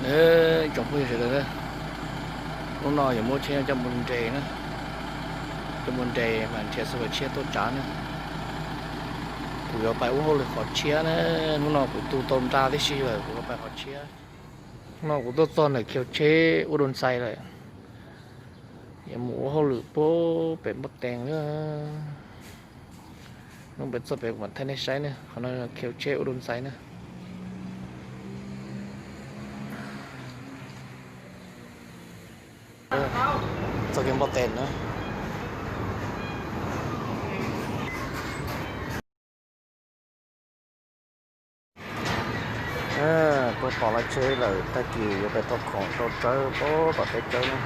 Ib tsoom phooj ywg sawv daws, hnub no yuav muab tsheb coj mus nres na, coj mus nres mas nrhiav xov kom tshiab tuaj tsav na. Kuv yuav pais ua hauj lwm qhov tshiab na, hnub no kuv tu tau nra tib si lawm, kuv yuav pais qhov tshiab. Hnub no kuv tuaj txog ntawm khiv tsheb ua dua ntxais lawm, yuav mus ua hauj lwm puag pem npoj tees na. Hnub pem txog pem kuv mam thaij nej saib na, qhov no khiv tsheb ua dua ntxais na. Txog kiag npoj tees na. Tuaj pom lawv tsheb lawm, tag kis yuav pem tau khoom rau tsawb, tom teb tsawb na.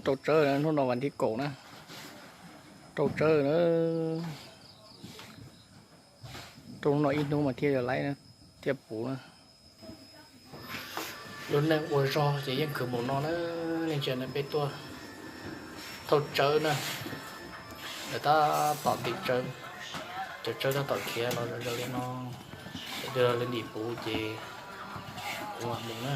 Rau tsawb, hnub no vas thib kaum na, rau tsawb na. Rau hnub no ib hnub mas thiaj yog laib na, thiaj puv na. Lub neej ua zog ces yeej khwv mus no na, nej ntsia na, peb tuaj thauj tsawb na, lawv tab tom ntim tsawb, cov tsawb tab tom khiav los zom zaws li no, yog lawv ntim puv ces kuv mam mus na.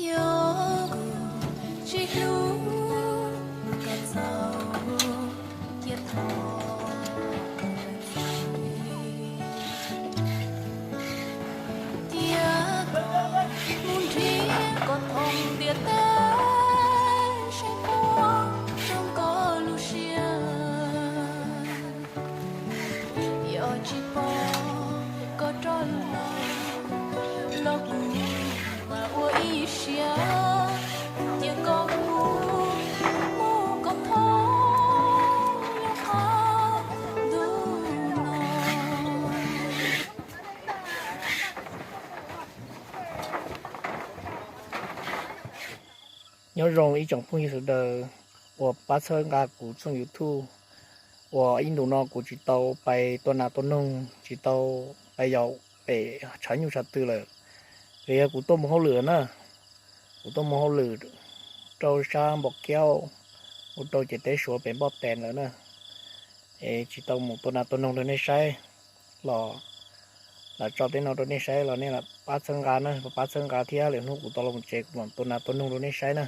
Yog kuv tsis hlub koj txaus cia thov koj txim, cia koj mus nrhiav koj thooj ntiaj teb, saib puas zoo koj lub siab. Yog tsis pom koj rov los, los kuv mam ua ib siab, cia koj mus, mus koj thooj lub qab ntuj no. Nyob zoo ib tsoom phooj ywg sawv daws uas pab txhawb nqa kuv txooj YouTube, uas ib ntus no kuv tsis tau pais tua nas tua noog, tsis tau pais yaum pem tshav nyuj tshav twm lawm, vim yog kuv tuaj mus hauj lwm na. Kuv tuaj mus hauj lwm rau sab Npom Kiab, mus rau ciam teb Suav pem Npoj Tees lawm na. Es tsis tau mus tua nas tua noog rau nej saib los, lam tso tej no rau nej saib los nej lam pab txhawb nqa na, pab txhawb nqa thiab lwm hnub kuv tau los mus tsev kuv mam tua nas tua noog rau nej saib na.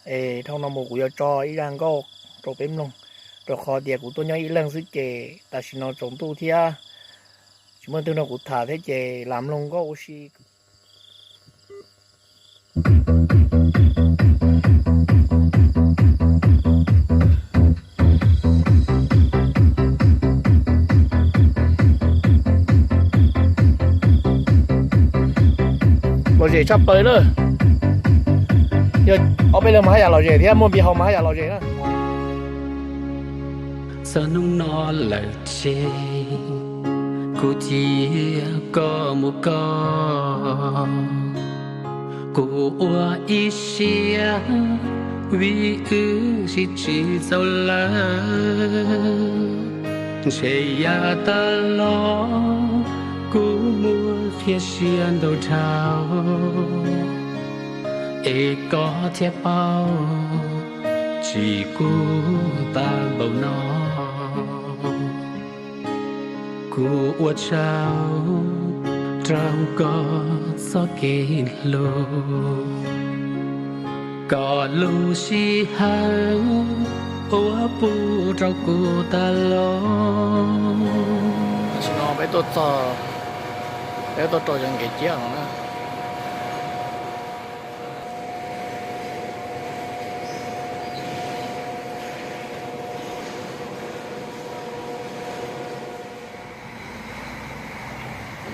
Es dhau no mus kuv yuav tso ib zaj nkauj rau peb mloog, rau qhov tias kuv tuaj nyob ib leeg xwb ces tam sim no tsaus ntuj thiab tsis muaj leej twg nrog kuv tham thiab ces lam mloog nkauj ua si. Lom zem tshaj plaws na. Yog ob peb leeg mas haj yam lom zem thiab, muaj npe hau mas haj yam lom zem na. Txog hnub no lawm ces kuv cia koj mus koj, kuv ua ib siab vim wb sib tsis txaus lawm. Ntshe yav tas los kuv muaj qhia siab ntau dhau, es koj thiaj paub tsis kuv tag npaum no. Kuv ua tsaug rau koj txoj kev hlub, koj lub sij hawm ua puv rau kuv tas los. Tam sim no peb tuaj txog, peb tuaj rau cov nkev ciab no na.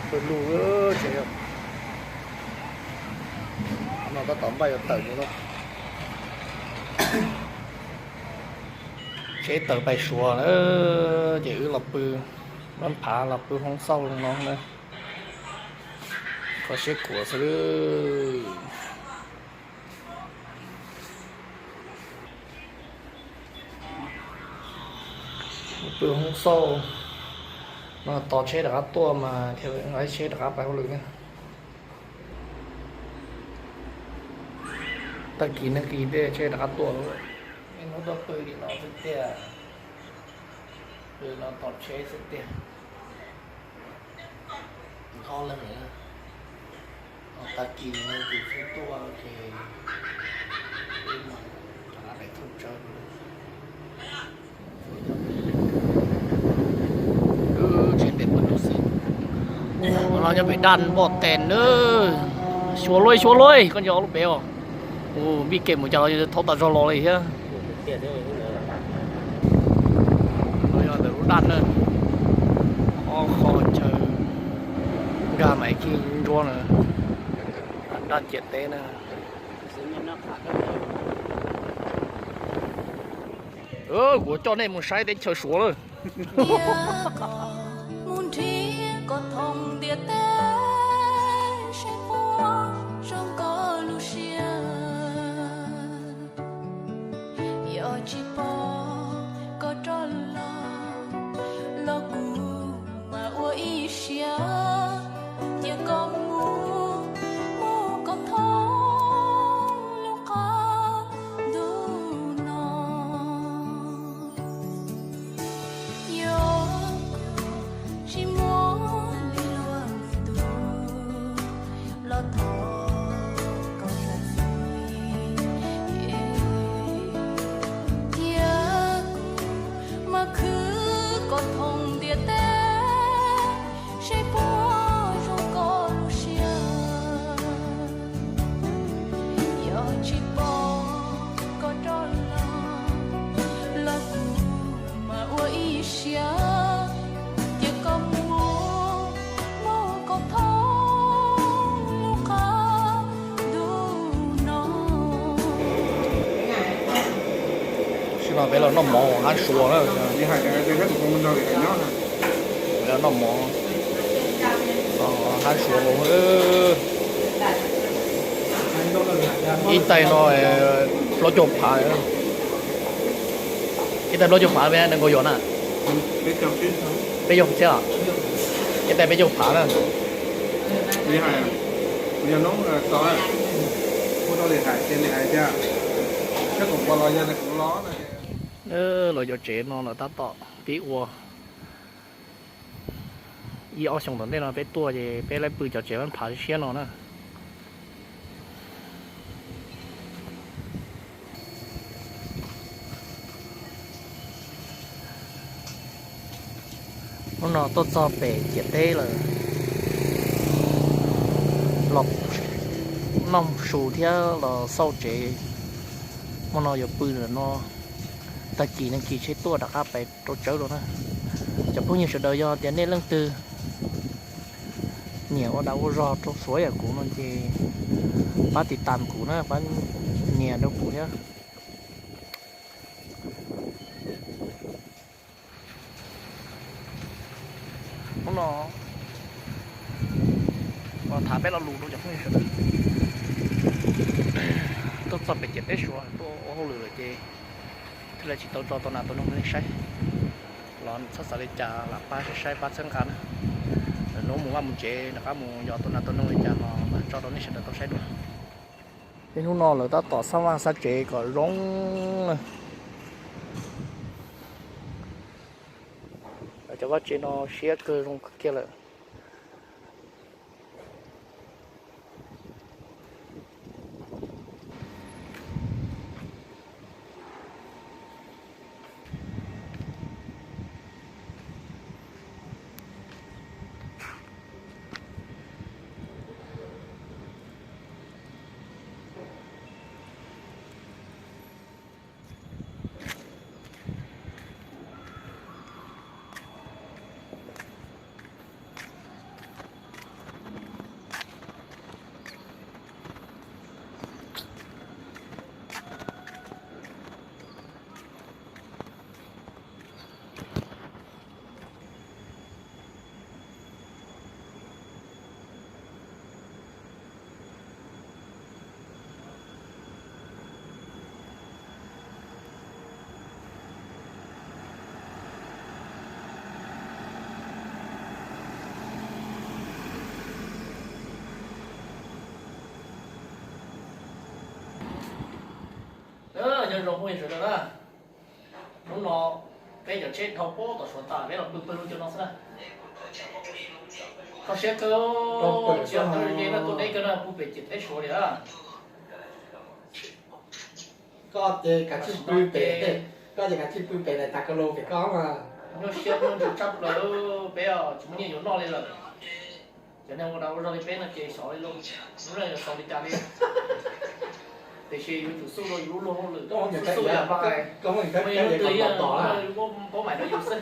Pw lug tsev, no tab tom npaj yuav tawm no. Tsheb tawm pais Suav na, ces wb los pw, pab phav los pw hoob xauj no na. Kho siab khuav xwb. Pw hoob xauj no tos tsheb rov qab tuaj mas thiaj li tsheb rov qab pais hauj lwm na. Tag kis nag kis tej tsheb rov qab tuaj lawm. Hnub tuaj pw li no xwb tiag, pw no tos tsheb xwb tiag. Ob leeg lawm, tag kis nag kis tsheb tuaj ces peb mam rov qab pem thauj tsawb. Tsheb pem pw lub xwb, los nyob pem daj npoj tes na. Xyuas luaj xyuas luaj, koj nco lub pem os. Ua npij kem mus cas los thaub tas zog los li thiab. Yog ntawm lub daj na, ob qho chaw nkag mas khij ntsuab na, daj ciam teb na. Kuv coj nej mus saib teb chaws Suav lawm. Mus nrhiav koj thooj ntiaj teb, saib puas zoo koj lub siab. Yog tsis pom koj rov los, los kuv mas ua ib siab, cia koj mus, mus koj thooj lub qab ntuj no. Yog tsis muaj li luag tus los thov koj zam txim, thiab kuv mas khwv koj thooj ntiaj teb, saib puas zoo koj lub siab. Yog tsis pom koj rov los, los kuv mas ua ib siab, cia koj mus, mus koj thooj lub qab ntuj no. Tam sim no peb los noj mov hab Suav na. Peb los noj mov hab Suav, ib tais no plaub caug phav. Ib tais plaub caug phav, peb nees nkaum yom na. Peb caug txhiab os. Ib tais peb caug phav na. Los cov tsev no lawv tab tom pib ua. Ib ob xyoos tom ntej no peb tuaj ces peb lawv pw cov tsev phav siab no na. Hnub no tuaj txog pem ciam teb lawm, los noj su thiab los xauj tsev. Hmo no yuav pw ntawm no, tag kis nag kis tsheb tuaj rov qab pem rau tsawb los na. Cov phooj ywg sawv daws, yog tias nej leej twg nyiam ua dag ua zog rau Suav yam kuv no ces pab tiv tam kuv na, pab nias rau kuv thiab. Hnub no los tham peb lo lus rau cov phooj ywg sawv daws. Tuaj txog pem ciam teb Suav tuaj ua hauj lwm lawm ces thiaj li tsis tau tso tau nas tau noog rau nej saib. Los txhob xav li cas, lam pab saib pab txhawb nqa na. Hnub mus vaj mus tsev rov qab mus yos tau nas tau noog li cas los mam tso rau nej sawv daws tau saib dua. Ib hnub no lawv tab tom xab vaj xab tsev kom zoo na. Lawv cov vaj tsev no siab kawg, zoo kawg kiag lawm. Zoo phooj ywg sawv daws na, hnub no peb cov tsheb dhau pob tom Suav tas, peb los pw pawg lug cov no xwb na. Kho siab kawg, tsis yog tawv ze na, tuaj deb kawg na, pw pem ciam teb Suav li na. Koj ces kav tsij pw pem, koj ces kav tsij pw pem daim tas ka lo pem koj mas. Nyuaj siab nyuaj ntsws tshaj plaws, peb tsis muaj nyiaj yuav noj li lawm. Cov neeg ua dag ua zog li peb no ces xyov li lauj, lub neej yuav xaus li cas li. Tiam sis yuav tsum xub rau yus lub luag hauj lwm, xub xub yam pais, muaj ib hnub twg yog paub maim rau yus xwb.